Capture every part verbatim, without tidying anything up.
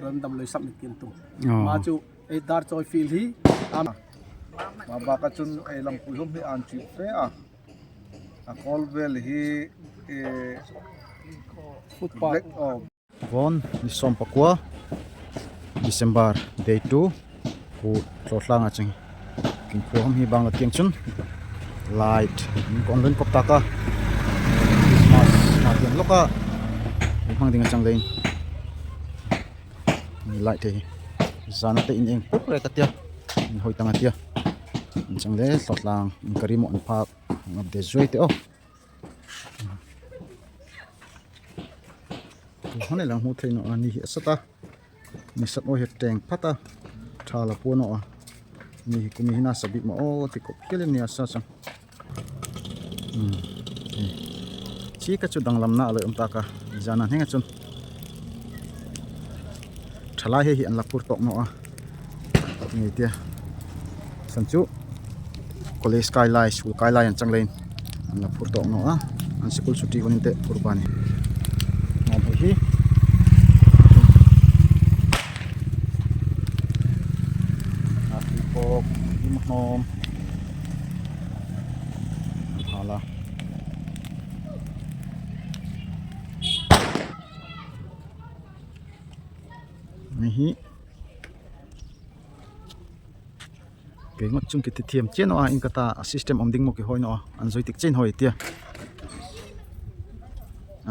Ram dam loi sap ni tiam tum. Oh. Ma chu ei dar choi field hi. Am. Ma ba ka chun ei lam pui hom hi an chi fe a. A kol vel hi, eh, footpath. Black, oh. Vawn ni sawm pakua December day two. Khu tlo tlang a chang. King khu ham hi bang la tiang chun light in kong len kop taka Christmas ma tiang loka in hmang ding a chang lein. Light te hi zan a te in eng pop rek a tia, in hoi tang a tia. Chang le tlo tlang in ka ri mo an phak ngap de zoi te o. Hone lang hmu thei naw a, ni hi a sat a. Ni sat aw hi teng phat a. Tha la puan naw a. Ni hi kum hi na sa bik ma aw ti kop kiel ni a sa chang. Hmm. Chi ka chu danglam na a loi um ta ka. Zan a heng a chun. Thalai hei hi an la phur tawk naw a. Ni tia. San chu college kai lai, school kai lai an chang lein an la phur tawk naw a. An school chuti hun in te phur pa ni. Ngam hei hi. A phur pawk, i mak nom. Hala. Ni hi. Kei ngot chung ki ti thiam chen naw a, in ka ta a system om ding mo ki hoi naw a, an zoi tik chen hoi tia.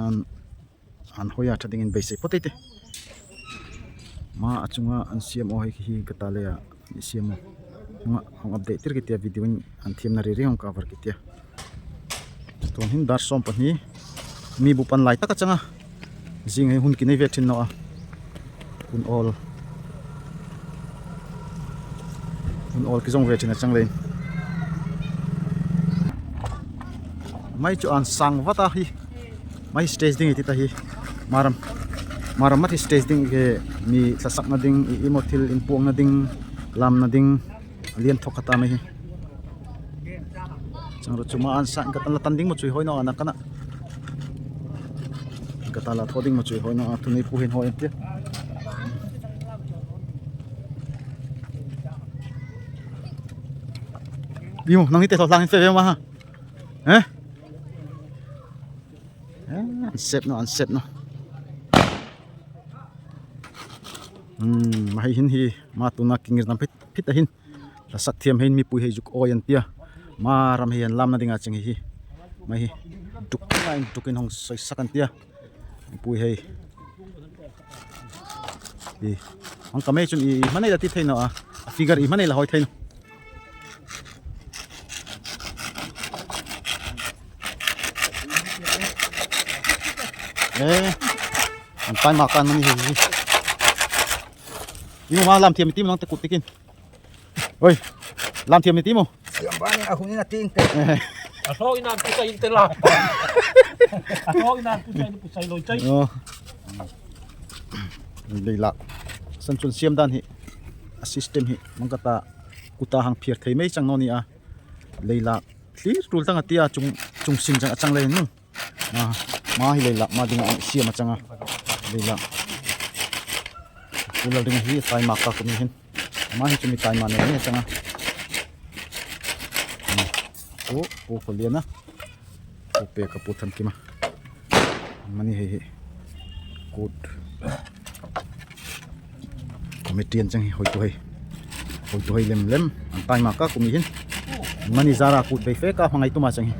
An, an hoi a tha ding in beisei pawt ei te. Ma a chunga an siam aw hei ki hi ka ta le a, i siam aw. Hong, hong update tir ki tia video in an thiam na ri ri hong cover ki tia. Tun hin dar sawm pahni. Mi bu pan lai tak a chang a. Zing hei hun ki nei ve thin naw a. Hun awl. Hun awl ki zong ve thin a chang lein. Mai chu an sang vat a hi. Mai stage ding i ti ta hi. Maram. Maram mat hi stage ding ke mi tlasak na ding, i, i mo thil in puang na ding, lam na ding. Lian thok khat a mai hi. Chang ro chu ma an sa, ka tan la tan ding mo chui hoi naw a na ka na. Ka ta la tho ding mo chui hoi naw a, tu nei pu hin hoi an tia. Yu, nang hi te tho lang hin fe ve ma ha. Eh? Eh, an sep naw, an sep naw. Hmm, ma hei hin hi, ma tuna kingir nam phit, phit a hin. Tlasak thiam hein mipui hei zuk oi an tia. Maram hei an lam na ding a chang hi hi. Mai hi. Duk na in duk in hong soi sak an tia. Mipui hei. I. Hong ka mei chun i, i manei la ti thei naw a. A figure i manei la hoi thei naw. Eh. An tai ma kan mani hei hi. I mo ma lam thiam i tim nang te kut tikin. Oi, lam thiam i tim o. Siam bani a hun in a ting te. A so in a pusai in te la. A so in a pusai in pusai loi chai. Oh. Leilak. San chun siam dan hi. A system hi. Mang ka ta kuta hang phiar thei mei chang naw ni a. Leilak. Thlir tul tang a tia chung, chung sin chang a chang lei nu. Ma, ma hi leilak, ma ding a siam a chang a. Leilak. Pu Lal ding hi tai mak ka kumi hin. Ma hi chumi tai ma nei ni chang a. Pu, pu ko lian a. Pu pe ka pu than kima. Mani hei hi. Good. Committee an chang hi hoi tu hei. Hoi tu hei lem lem. An tai ma ka kumi hin. Mani zara kut bei fe ka hmangai tu ma chang hi.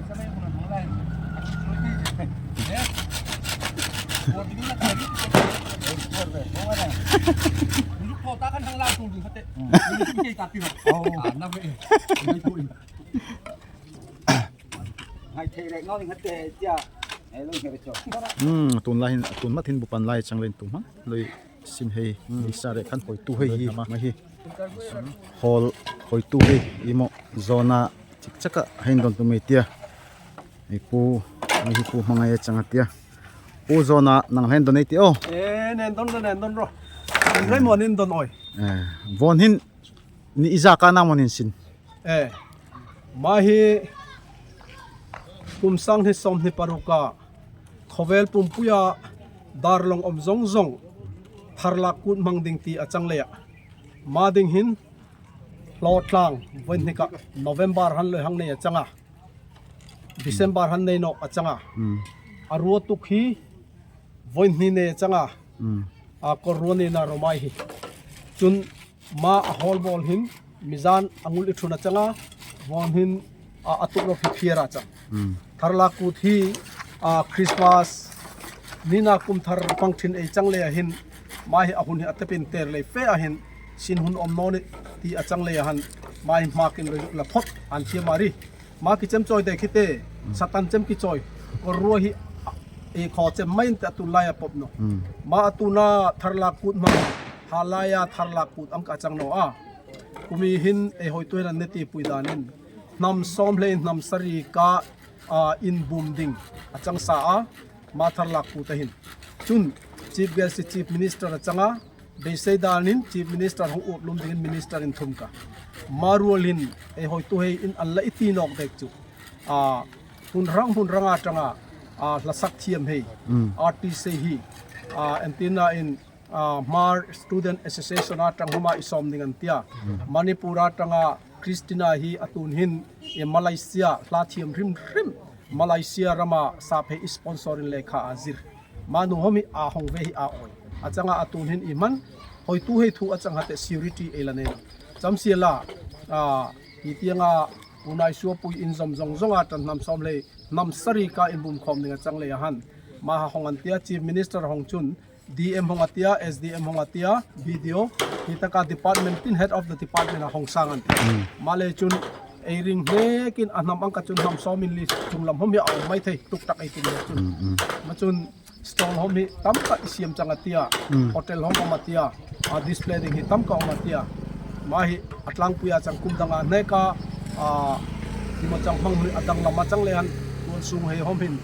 Hmm, tun lai hin, tun mat hin bu pan lai chang len tu ma. Loi. Sin hei, hmm, ni sa re khan hoi tu hei hi, ma hi. Hol hoi tu hei, i mo zona chik chak a hein don tu mei tia. I pu, mei hi pu hmangai chang a tia. Pu zona nang hein don ei ti o. Eh, nen don ro, nen don ro. Nen rai mo nen don oi. Eh, von hin ni i za ka na mo nen sin. Eh, ma hi kum sang hni sawm hni paruk a khovel pumpui a dar long om zong zong Tharlak kut hmang ding ti a chang lei a, ma ding hin Hlawtlang voihnhik a November han loi hang nei a chang a, December han nei nawk a chang a. A rua tuk hi voihnhih nei a chang a, a kor rua nei na romai hi. Chun ma a hawl bawl hin mizan a ngul i thun a chang a, vawn hin a tuk rop hi phiar a chang. Tharlak kut hi Christmas nina kum thar pang thin ei chang lei a hin, ma hi a hun hi a tepin ter lei fe a hin, sin hun om naw ni ti a chang lei a han, ma hi hma kin roi la thot an thiam a ri. Ma kichem chawi de khite, Satan chem kichawi, kor rua hi ei khaw chem mai in te a tun lai a pop naw. Ma a tun a Tharlak kut hmang, ha lai a Tharlak kut ang ka chang naw a. Kumi hin ei hoitu hin an ne ti pui dan in, hnam sawm lei hnam sari ka inbum ding a chang sa a, ma Tharlak kut a hin. Chun Chief Guest Chief Minister a chang a, beisei dan in Chief Minister hong uap lum ding in Minister in thum ka. Ma rual hin ei hoitu hei in an la i ti nawk dek chu, hun rang hun rang a tang a hlasak thiam hei, artist hei hi, entina in Hmar Student Association a tang hom a i sawm ding an tia, Manipur a tang a Christina hi a tun hin Malaysia hla thiam hrim hrim, Malaysia ram a sap hei sponsor in lekha a zir. Ma nu hom hi a hong ve hi a oi. A chang a a tun hin i man, hoitu hei thu a chang ha te security ei la nei. Cham sia la, hi tiang a unai suapui in zom zong zong a tang hnam sawm lei hnam sari ka inbum khawm ding a chang lei a han, ma ha hong an tia, Chief Minister hong chun D M hong a tia, S D M hong a tia, B D O, hi taka department tin head of the department a hong sang an tia. Ma lei chun ei ring hnek in a hnam ang ka chun hnam sawm in li chunglam hom hi a om mai thei, tuk tak ei tin lei chun. Ma chun stall hom hi tam ka i siam chang a tia, hotel hom om a tia, display ding hi tam ka om a tia. Ma hi a tlangpui a chang kum dang a hnek a, ti ma chang hmang hi a dang lam a chang lei han, tual sung hei hom hin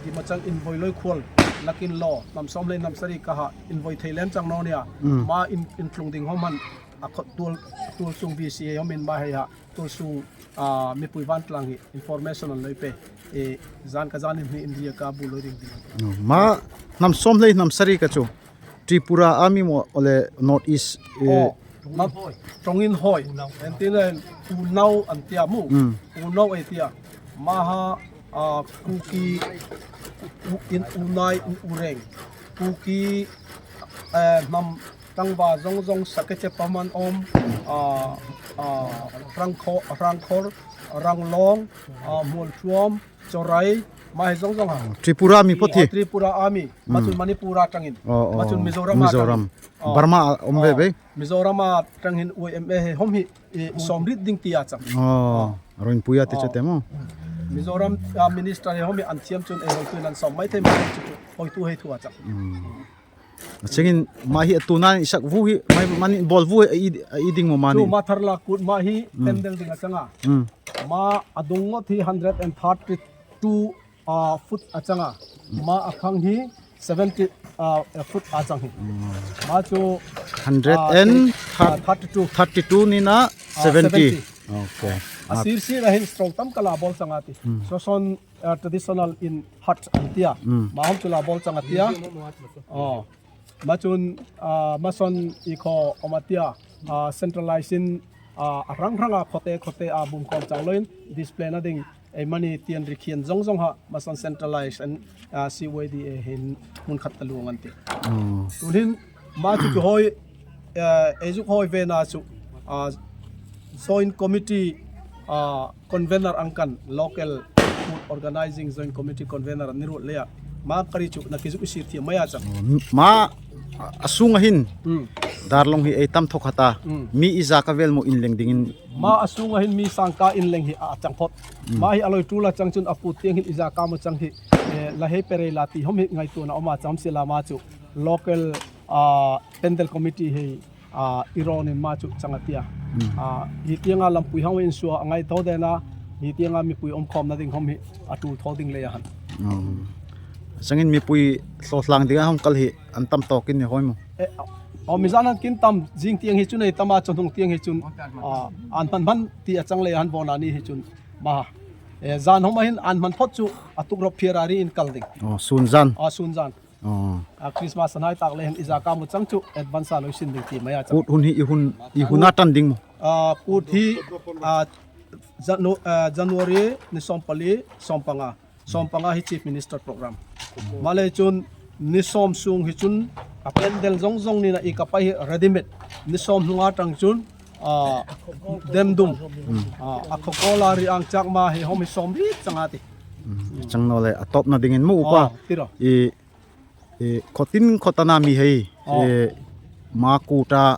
ti ma chang invoi loi khual, lakin lo hnam sawm lei hnam sari ka ha invoi thei lem chang naw nia. Ma in, in tlung ding hom han a khot tual, tual sung B C A hom in ma hei ha tual sung mipui vantlang hi information an loi pe. Zan ka zan in hi India ka bu loi ring ding. Ma hnam sawm lei hnam sari ka chu Tripura a mi maw, ole North East, Tongin Hoi, entina Unau an tia mu. Unau ei tia. Ma ha Kuki in Unai in Ureng, Kuki hnam tangva zong zong Sakechepam an om, Rangkhor, Ranglong, Mualthuam, Chorai, ma hi zong zong ha. Tripura mi phot hi. Tripura a mi. Ma chun Manipur a tang in. Ma chun Mizoram a tang in. Burma a om ve ve. Mizoram a tang in U M A hei hom hi sawm rit ding tia chang. Roinpui a ti chu te maw. Mizoram minister hei hom hi an thiam chun ei hoitu nan sawm mai thei ma chu hoitu hei thu a chang. A chengin ma hi a tun a i sak vu hi, ma hi, ma ni bawl vu hi a i, a i ding maw ma ni. Chu ma Tharlak kut ma hi pendel ding a chang a. Ma a dung ngot hi hundred and thirty two foot a chang a. Ma a khang hi seventy foot a chang hi. Ma chu hundred and thirty two, thirty two nina seventy. Okay. A sir sir a hin strong tam ka la bawl chang a ti. So son traditional in hut an tia. Ma hom chu la bawl chang a tia. Ma chun ma son i kho om a tia. Centralize in a rang rang a khote khote a bum khawm chang loi in display na ding ei mani tian ri khian zong zong ha ma son centralize an C Y D A hin mun khat ta luang an ti. Tun hin ma chu chu hoi ei zuk hoi ve na chu Joint Committee convener ang kan, local food organizing Joint Committee convener ni ruot lei a. Ma kari chu na ki zuk i sir thiam mai a chang. Ma a sung a hin darlong hi ei tam thok hata. Mi i zak a vel maw in leng ding in. Ma a sung a hin mi sang ka in leng hi a chang phot. Ma hi a loi tu la chang chun a put tiang hin i zak a maw chang hi la hei perei la ti hom hi ngaituana om a cham si la ma chu local pendel committee hei i ron in ma chu chang a tia. Hi tiang a lampui hang in sua a ngai tho den a, hi tiang a mipui om khawm na ding hom hi a tul tho ding lei a han. Changin mipui thlawtlang ding a hong kal hi an tam tawk in ni hoi maw. Aw mi zan an kin tam zing tiang hi chun ei tam a chun hung tiang hi chun an hman hman ti a chang lei a han bawn a ni hi chun ma zan hom a hin an hman phot chu a tuk rop phiar a ri in kal ding. Sun zan. Sun zan. A Christmas a nai tak le hin i za kam u chang chu advance a loi sin ding ti mai a chang. Kut hun hi i hun i hun a tan ding maw? A kut hi a Janu- a January ni sawm pali sawm panga. Sawm panga hi Chief Minister program. Malei chun ni sawm sung hi chun a pendel zong zong ni na i ka pai hi ready made. Ni sawm hnung a tang chun a demdum a khokola ri ang chak ma hi hom hi sawm ri chang a ti. Chang naw le a tawpna dingin maw upa. Ti ro. I khotin khotana mi hei ma kut a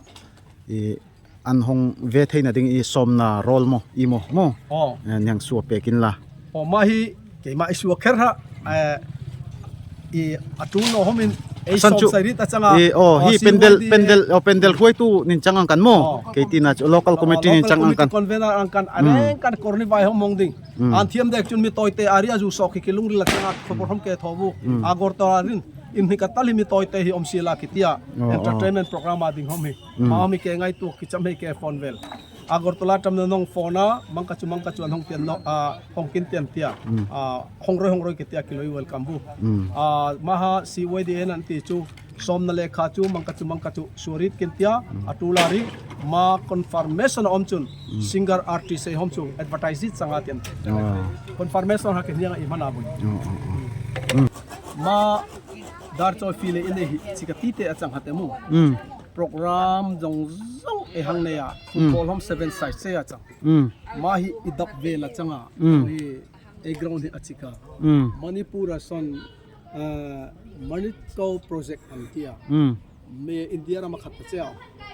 an hong ve theina ding i sawmna rol maw i maw maw. Niang sua pek inla. Ma hi keima i sua kher ha. I a tu no hom in ei sawm sai ri ta chang a. Hi pendel pendel o pendel huai tu nin chang ang kan maw. Kei tina chu local committee nin chang ang kan. Convener ang kan a reng kan kor ni vai hom mong ding. An thiam dek chun mi toite a ri a zu sawk hi ki lungril a chang a khobor hom ke thaw u. Agartala rin in hi ka tal hi mi toite hi om sila ki tia. Entertainment program a ding hom hi. Ma hom hi ke ngaituak ki cham hi ke phone vel. Agartala tam na nong phone a mang ka chu mang ka chu an hong tian no a hong kin tiam tia. Hong roi hong roi ki tia ki loi welcome bu. A ma ha si wai di en an ti chu. Sawmna lekha chu mang ka chu mang ka chu suarit kin tia a tu la ri ma confirmation a om chun singer artist ei hom chu advertise chang a tian. Confirmation ha kin hiang i mana bui. Ma Darchoi field in ei hi chika ti te a chang ha te mu. Program zong zong ei hang nei a football hom seven side se a chang. Ma hi i dap vel a chang a. Hi ei ground hi a chika. Manipur a son Manitco project an tia. Me India ram a khat a chia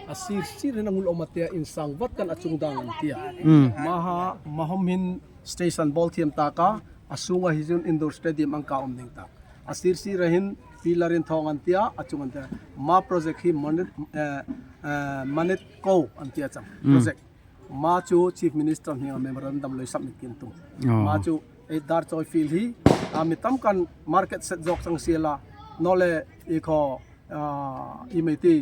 a sir sir hin a ngul om a tia insang vat kan a chung dang an tia. Ma ha ma hom hin station ball thiam ta ka a sung a hi chun indoor stadium ang ka om ding ta. A sir sir a hin pillar in thawng an tia a chung an tia. Ma project hi Manit Manitco an tia chang project. Ma chu Chief Minister hniang a memorandum loi submit kin tung. Ma chu ei Darchoi field hi a mi tam kan market set zawk chang sila. Naw le i kho i mei ti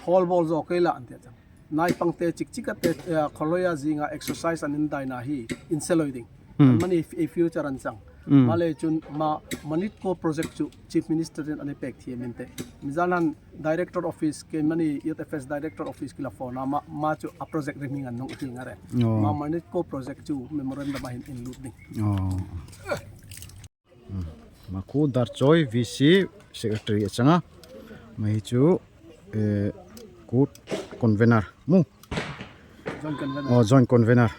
hall ball zawk kei la an tia chang. Nai pang te chik chik a te kholoi a zing a exercise an in dai na hi in se loi ding. Mani ei future an chang. Ma le chun ma Manitco project chu Chief Minister in an ei pek thiam in te. Mi zan an Director Office ke mani Youth Affairs Director Office kila phone a ma ma chu a project ri mi ngan nong hil nga re. Ma Manitco project chu memorandum a hin in lut ding. Ma khu Darchoi V C secretary a chang a. Ma hi chu kut convener mu. Joint convener.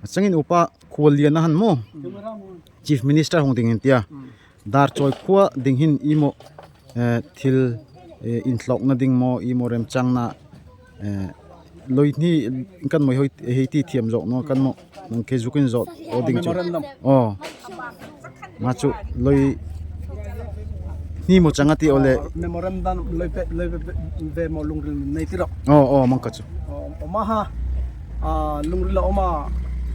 A chang in upa khual lian a han maw. Chief Minister hong ding in tia. Darchoi khua ding hin i maw thil in tlawkna ding maw i maw remchangna loi hni kan maw hei ti thiam zawk naw kan maw nang kei zuk in zawt aw ding chu. Aw. Ma chu loi hni maw chang a ti aw le. Memorandum loi pe loi pe ve maw lungril nei ti rawk. Aw aw mang ka chu. Aw ma ha. Lungril a om a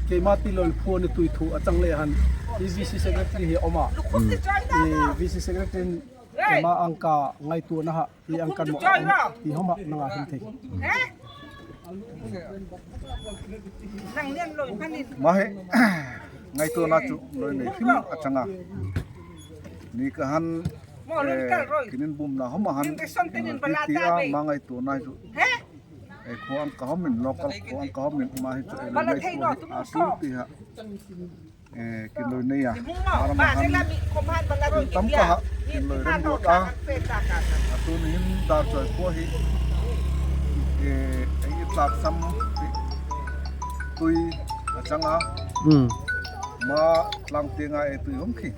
keima ti loi phuan i tui thu a chang le han. I V C secretary hi om a. I V C secretary in keima ang ka ngaituana ha. Hi ang kan maw ti hom a nang a hin thei. Ma hi ngaituana chu loi nei him a chang a. Ni ka han kinin bumna hom a han ti a ma ngaituana chu. Ei khuang ka hom in local khuang ka hom in ma hi chu ei loi ngaituana a tu ti ha. Kin loi nei a. Aram a han tam ka ha kin loi rem lut a. A tun hin Darchoi khua hi ei i tlak sam tui a chang a. Ma tlang tiang a ei tui hom khi.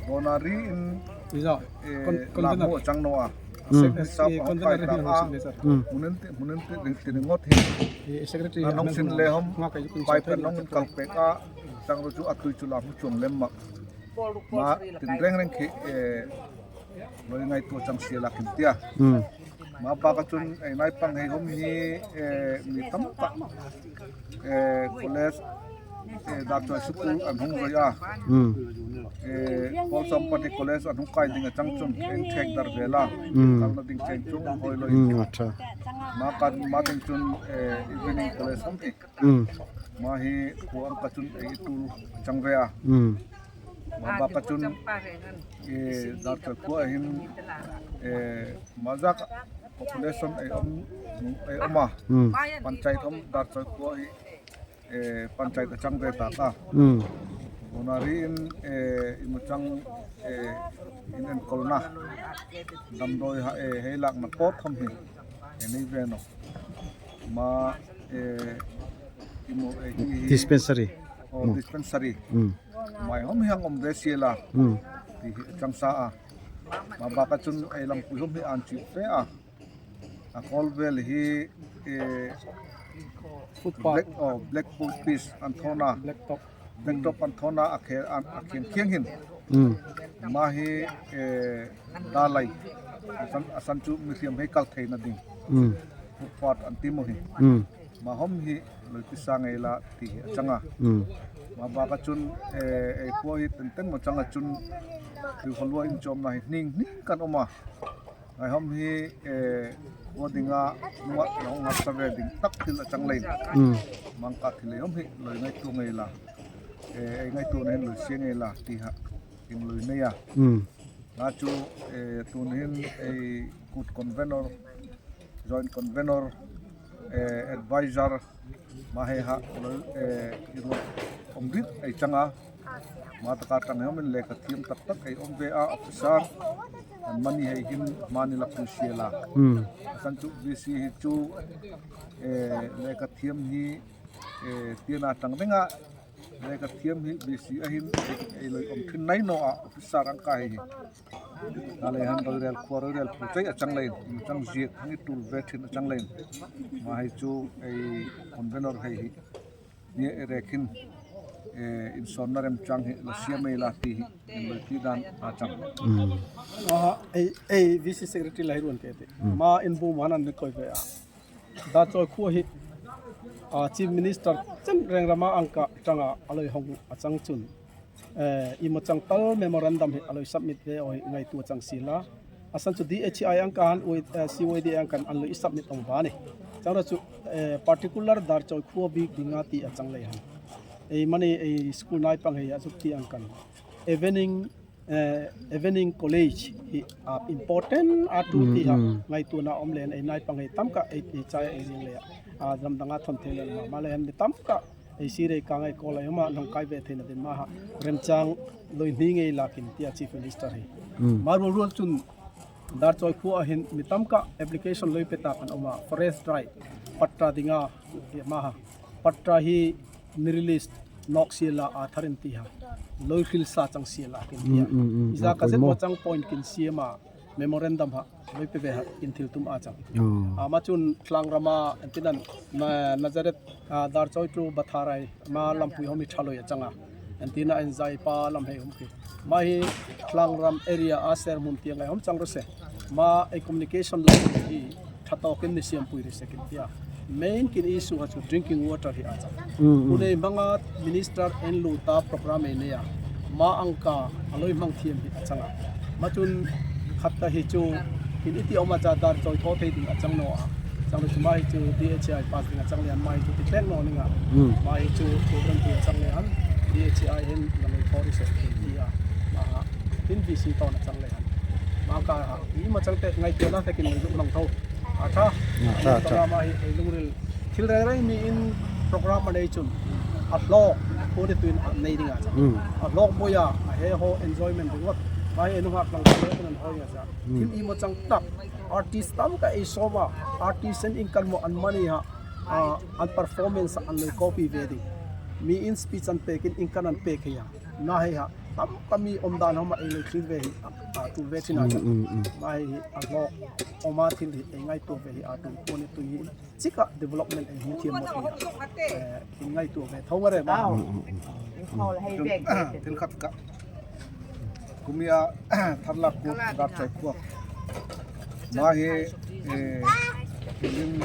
Bona ri in Lam hu a chang naw a. Sa ka hong kai ta a. Munin ti munin ti ring ti ring ngot hi. A nong sin le hom pai pen nong kal pek a. Chang ru chu a tui chu lam hu chuang lem ma. Ma tin reng reng khi loi ngaituo chang sia la kin tia. Ma pa ka chun ei nai pang hei hom hi mi tam tak college Darchoi school an hung zoi a. Paul Sampat hi college an hung kai ding a chang chun eng thek dar vel a. Kal na ding cheng chung hoi loi. Ma kan ma ding chun evening college hom hi. Ma hi khua ang ka chun ei tul chang ve a. Ma ba ka chun, eh, Darchoi khua hin, eh, mazak population ei om, ei om a. Hmm. Panchayat om Darchoi khua hi, eh, panchayat a chang ve ta ta. Hmm. Bonari in, eh, imu chang, eh, in enkolna damdawi ha, eh, hei lakna pot hom hi, eh, nei ve no. Ma, eh, imu, eh, hi, hi. Dispensary. Oh, hmm. Dispensary. Hmm. Mai hom hi hang om ve sila. Hmm. Ti hi chang sa a. Ma ba ka chun ei lampui hom hi an chi fe a. A kol vel hi, eh, footpath. Black, oh, black footpath an thona. Blacktop. Blacktop an thona a khe, an, a khiang khiang hin. Hmm. Ma hi, eh, dalai. Asan, asan chu mi thiam hei kal theina ding. Hmm. Footpath an ti mo hi. Hmm. Ma hom hi loipisa ngei la ti hi a chang a. Hmm. Ma ba ka chun, eh, ei khua hi tenten mo chang a chun, tu kholua in chom na hi ning ning kan om a. Ngai hom hi, eh, khua ding a, nunga, nunga sa ve ding tak thil a chang lein. Hmm. Mang ka thil ei hom hi, loi ngaituo ngei la. Eh, ei ngaituo na hin loi sia ngei la, ti ha, in loi nei a. Hmm. Na chu, eh, tun hin, ei kut convenor, joint convenor, eh, advisor, ma hei ha, loi, eh, i ruot om rit ei chang a. Ma ta ka tang hei om in lekha thiam tak tak ei om ve a officer. An mani hei hin mani la pui sia la. Hmm. Asan chu V C hi chu, eh, lekha thiam hi, eh, tian a tang deng a. Lekha thiam hi V C a hin ei loi om thin nai no a officer ang ka hi hi. Na le han roi rel khua roi rel phu chai a chang lein. Chang ziek hang i tul ve thin a chang lein. Ma hei chu ei convenor hei hi. Ni e rek hin, eh, in son na rem chang hi la sia mei la ti hi, in loi ti dan a chang. Hmm. Ah, ei, ei, V C secretary la hi ruan ke ti. Hmm. Ma in bu ma nan ni koi ve a. Darchoi khua hi, ah, Chief Minister chen reng rama ang ka chang a, a loi hong a chang chun. Eh, i ma chang tal memorandum hi a loi submit ve o hi ngaituo chang sila. Asan chu D H I ang ka han, eh, C Y D ang kan an loi submit ong ba ni. Chang ra chu, eh, particular Darchoi khua bik ding a ti a chang lei han. Ei mani ei school nai pang hei a zuk ti ang kan. Evening, eh, evening college hi, ah, important a tu ti ha. Hmm, hmm. Ngaituo na om len ei nai pang hei tam ka ei, ei chai ei zing le. Ah, lam dang a thon thei le ma, ma le han mi tam ka. Ei si rei ka ngai ko lai ma nong kai ve theina din ma ha. Remchang loi ni ngei lakin tia Chief Minister hi. Hmm. Ma rual rual chun Darchoi khua a hin mi tam ka application loi pe ta kan om a forest drive patta ding a ma ha. Patta hi ni release nok sila a tharin ti ha. Loi khil sa chang sila kin tia. Hmm, hmm, hmm. Iza ka zet mo chang point kin sia ma. Memorandum ha, loi pe ve ha, in thil tum a chang. Oh. A ma chun tlang rama, antinan, na, Nazareth, ah, Darchoi tu Batharai, ma lampui hom i thaloi a chang a. Antina en zai pa lam hei hom ki. Ma hi tlang ram area a ser mun tiang ai hom chang ro se. Ma ei communication lam hi thato kin ni siam pui ri se kin tia. Main kin issue ha chu drinking water hi a chang. Mm, mm. Pune manga minister en lu ta program ei nei a. Ma ang ka a loi mang thiam hi a chang a. Ma chun khat ta hi chu kin iti om a cha Darchoi tho thei ding a chang no a. Chang le chu ma hi chu D H I pass ding a chang le an ma hi chu ti tleng no ning a. Mm. Ma hi chu program ti a chang le an D H I hin na loi tho ri se ti a. Ma ha. Tin V C to na chang le an. Ma ka ha. I ma chang te ngai te na te kin loi mang tho. A tha. A tha, a tha. Program a hi ei lungril. Thil reng reng mi in program a nei chun. A hlok, ko de tuin a nei ding a. Mm. A hlok boi a, a he ho enjoyment ding wat. Mai enu hak lang ko de tuin a hoi a sa. Mm. Thil i mo chang tak. Artist tam ka ei soma. Artist en in kan mo an mani ha. A, an performance an loi copy ve ding. Mi in speech an pek in in kan an pek hei ha. Na hei ha. Tam ka mi om dan homa ei loi thil ve hi. A, a, tu ve chin a. Mm, mm, mm. Mai hi a hlok. Oma thil hi ei ngai tu ve hi a tu ko ni tu hi. Chika development ei hmu thiam mawk hi. Eh, in ngai tu ve thong a re ma. Thil khat ka. Kumia Tharlak kut Darchoi khua. Ma hi, eh, kin,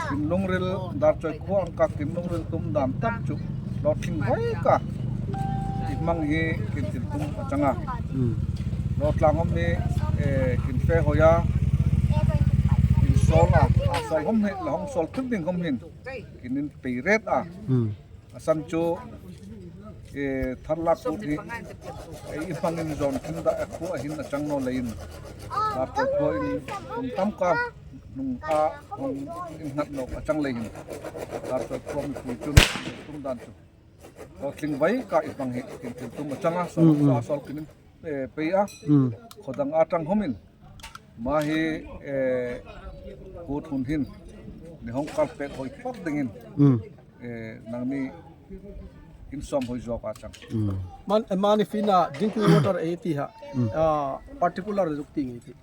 kin lungril Darchoi khua ang ka kin lungril tum dan tak chu. Lo thing vai ka. I mang hi kin thil tum a chang a. Hmm. Lo tlang om ni, eh, kin fe hoi a. Kin sol a. A sol hom ni, lo hong sol thil ding hom hin. Kin in pei ret a. Hmm. Asan chu eh, tharlak put hi, eh, i hmang in zon khin da, eh, khua hin a chang naw leiin, tar khua in kum tam ka nung a hung in ngat nawk a chang leiin, tar khua mipui chun tum dan chu. Aw, tling vai ka i hmang hi kin thil tum a chang a, sol, sol kin, eh, pei a. Kho dang a tang hom in. Ma hi, eh, kut hun hin ni hong kal pek hoi pek dingin, eh, nangni in som hoi zok a chang. Man, eh, mani fina drinking water ei ti ha. Ah, particular zuk ti ngei ti.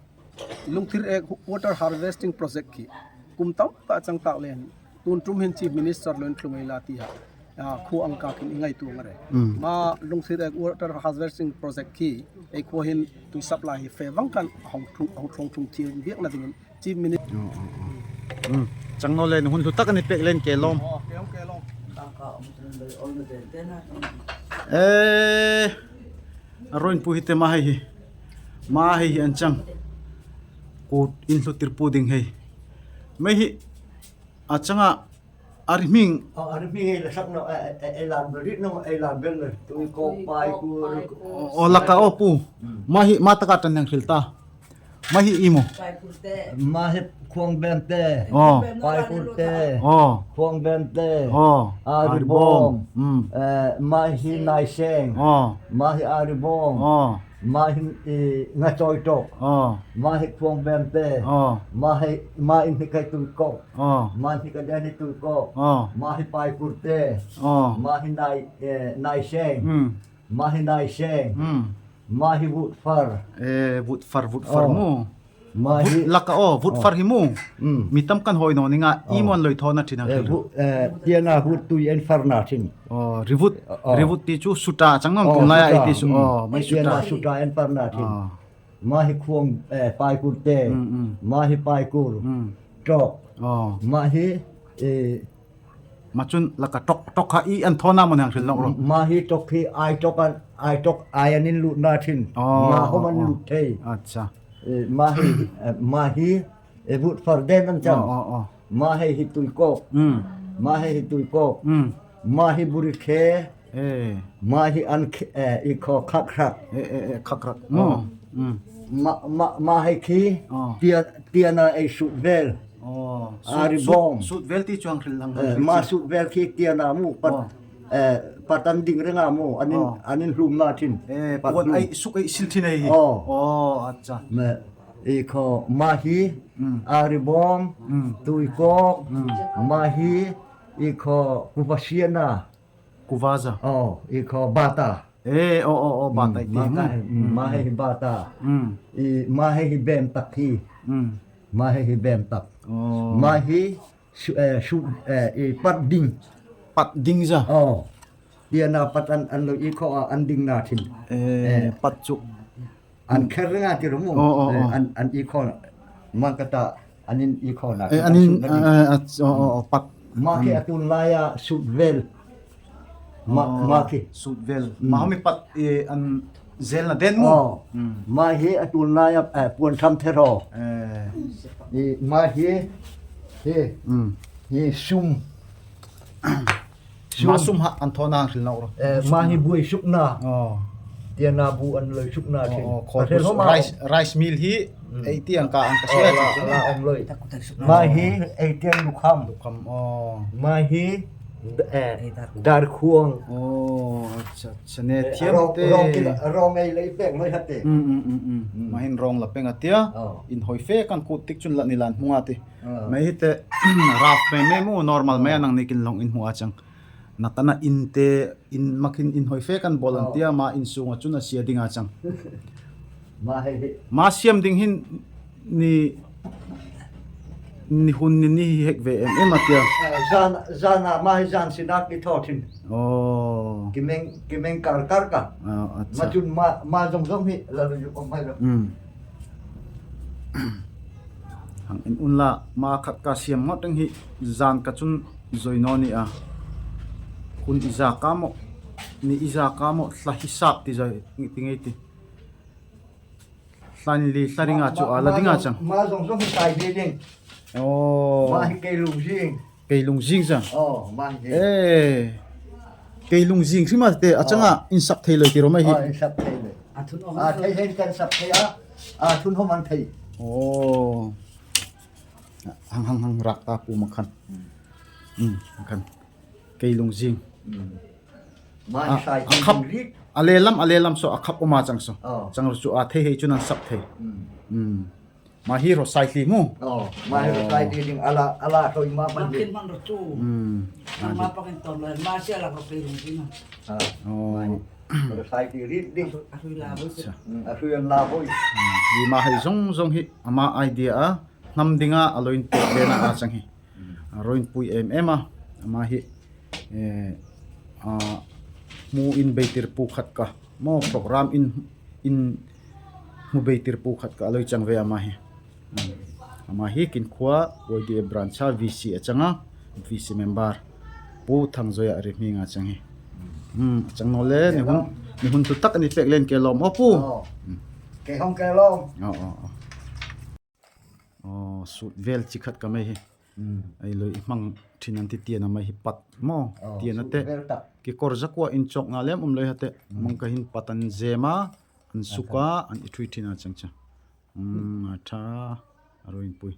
Lungthir Ek water harvesting project khi kum tam ta chang tak len, tun tum hin Chief Minister lungthim ei la ti ha. Ah, khua ang ka kin i ngai tu ngare. Ma Lungthir Ek water harvesting project khi ei khua hin tui supply hi fe vang kan hong thung, hong thung thung thil biak na dingin Chief Minister. Chang naw len, hun hlu tak ni pek len ke lom. Eh, a roin pu hi te ma hei hi. Ma hei hi an chang. Kut in hlu tir pu ding hei. Mei hi a chang a, a ri hming. Oh, a ri hming ei la sak no, eh, eh, eh, ei la bel rit no, ei la bel no. Tui kok, pai kur. Oh, la ka o pu. Ma hi, ma ta ka tan nang hril ta. Ma hi i mo. Ma hi khuang bem te. Oh. Pai kur te. Oh. Khuang bem te. Oh. A ri bom. Mm. Eh, ma hi nai seng. Oh. Ma hi a ri bom. Oh. Ma hi, eh, nga choi tok. Oh. Ma hi khuang bem te. Oh. Ma hi, ma in hi kai tui kok. Oh. Ma hi ka den hi tui kok. Oh. Ma hi pai kur te. Oh. Ma hi nai, eh, nai seng. Mm. Ma hi nai seng. Mm. Ma hi vut far. Eh, vut far, vut far mu. Ma hi. Vut la ka o, vut far hi mu. Mm. Mi tam kan hoi naw ni nga, i mon loi thawn a thin ang. Eh, vut, eh, tiana vut tui en far na thin. Oh, ri vut, ri vut ti chu suta chang nam tun lai a ti su. Oh, mai suta. Tiana suta en far na thin. Oh. Ma hi khuang, eh, pai kur te. Mm, mm. Ma hi pai kur. Mm. Tok. Oh. Ma hi, eh, ma chun la ka tok, tok ha i an thawn a mo nang hril nok ro. Ma hi tok hi ai tok an, ai tok ai an in lut na thin. Oh, ma hom an lut thei. Acha. Eh, ma hi, eh, ma hi, eh, vut far den an chang. Oh, oh, oh. Ma hi hi tui kok. Mm. Ma hi hi tui kok. Mm. Ma hi buri khe. Eh. Ma hi an khe, eh, i kho khak khak. Eh, eh, eh, khak khak. Oh. Mm. Ma, ma, ma hi khi. Oh. Tia, tiana ei sut vel. Oh. A ri bom. Sut, sut vel ti chuang hril lang. Eh, ma sut vel khi tiana mu pat. Oh. Eh, pat an ding reng a mu. An in, oh, an in hlum na thin. Eh, pat puan hlum. Ai suk ei sil thin ei. Oh. Oh, acha. Me, i kho ma hi. Mm. A ri bom. Mm. Tui kok. Mm. Ma hi. I kho kuva siana. Kuva za. Oh, i kho bata. Eh, oh, oh, oh, bata. Mm, ti bata, mu. Mm, ma hi bata. Mm. I ma hi bem tak hi. Mm. Ma hi bem tak. Oh. Ma hi su, eh, su, eh, i pat ding. Pat ding za. Oh. Tiana pat an, an lo i kho a an ding na thin. Eh, eh, pat chu. An kher nga ti ro mu. Oh, oh, eh, oh. An, an i kho na. Ma kata an in i kho na. Eh, an in, eh, eh, oh, oh, oh, pat. Ma khi, hmm, a tun lai a sut vel. Ma, oh, ma khi. Sut vel. Hmm. Ma hom i pat, eh, an zel na den mu. Oh. Hmm. Ma hi a tun lai a, eh, puan tham the ro. Eh. I ma hi, hi. Hmm. Hi sum. Ma sum ha an thawn a hril nau ro. Eh, ma hi buai sukna. Oh. Tiana bu an loi sukna thin. Oh, oh, kho rice, rice meal hi, hmm, ei tiang ka an ka sia. Oh, la, la om loi. Ma hi ei tiang lukham. Lukham, oh. Ma hi, eh, dar khuang. Oh, acha, acha, ne, eh, thiam rong, te. Rong kila, rong ei lei peng loi ha te. Mm, mm, mm, mm. Mm. Ma hin rong la peng a tia. Oh. In hoi fe kan kut tik chun la ni lan hmung a ti. Ah. Mei hi te, raf mei mei mu, normal mei a nang ni kin long in hmu a chang. Na tana in te, in mak hin in hoi fe kan bol an tia, ma in sung a chun a sia ding a chang. Ma hei hei. Ma siam ding hin ni, ni hun ni ni hek ve em em a tia. Ah, zan, zan a ma hei zan sinak ni tho thin. Oh. Ki meng, ki meng kar kar ka. Ah, acha. Ma chun ma, ma zong zong hi, la lu yu om mai lo. Hmm. Hang en un la, ma khat ka siam ngot teng hi, zan ka chun zoi naw ni a. Hun i za ka mo, ni i za ka mo, thla hi sap ti zoi, ngi ti ngei ti. Thla ni li, thla ring a chu a la ding a chang. Ma zong zong hi tai hi ding. Oh. Ma hi kei lung zing. Kei lung zing zang. Oh, ma hi. Eh. Keilung Zing si ma te, a chang a, in sap thei lei ti ro ma hi. Aw, in sap thei lei. A thun om. A thei hen kan sap thei a. A thun om an thei. Aw. Hang hang hang rak ta pu ma khan. Hmm. Hmm, khan. Keilung Zing. Hmm. Ma a, sai a khap. Rit. A le lam, a le lam so, a khap om a chang so. Aw. Chang ro chu a thei hei chu nan sap thei. Hmm. Hmm. Ma hi ro sai ti mu. Aw, ma hi ro sai ti ding ala, ala ro ma ma. Kin man ro chu. Hmm. Ma pakin tom lai, ma sia la ro Keilung Zing. Aw. Ro sai ti rit ding. A hui la boi. Acha. Hmm, a hui an la boi. Hmm. Hi ma hei zong zong hi, ama idea a. Hnam ding a, a loin pek le na a chang hi. Hmm. A loin pui em em a. Ama hi, eh, a, mu in bei tir pu khat ka. Mo program in, in mu bei tir pu khat ka a loi chang ve ama hi. Hmm. Ama hi Kinkhua Y D A branch a V C a chang a, V C member. Pu Thangzoia Rihming a chang hi. Hmm, a chang no le, ni hun, ni hun tu tak ni pek len ke lom, o pu. Aw. Hmm. Ke hong ke lom. Aw, aw, aw. Aw, sut vel chi khat ka mei hi. Hmm. Ai loi i hmang thin an ti tian a mei hi pat mo. Aw, tian a sut te. Vel tak. Ki kor zakua in chok na lem um loi ha te. Hmm. Mang ka hin pat an zem a, an suk a, an i thui thin a chang cha. Hmm, a tha, a ro in pui.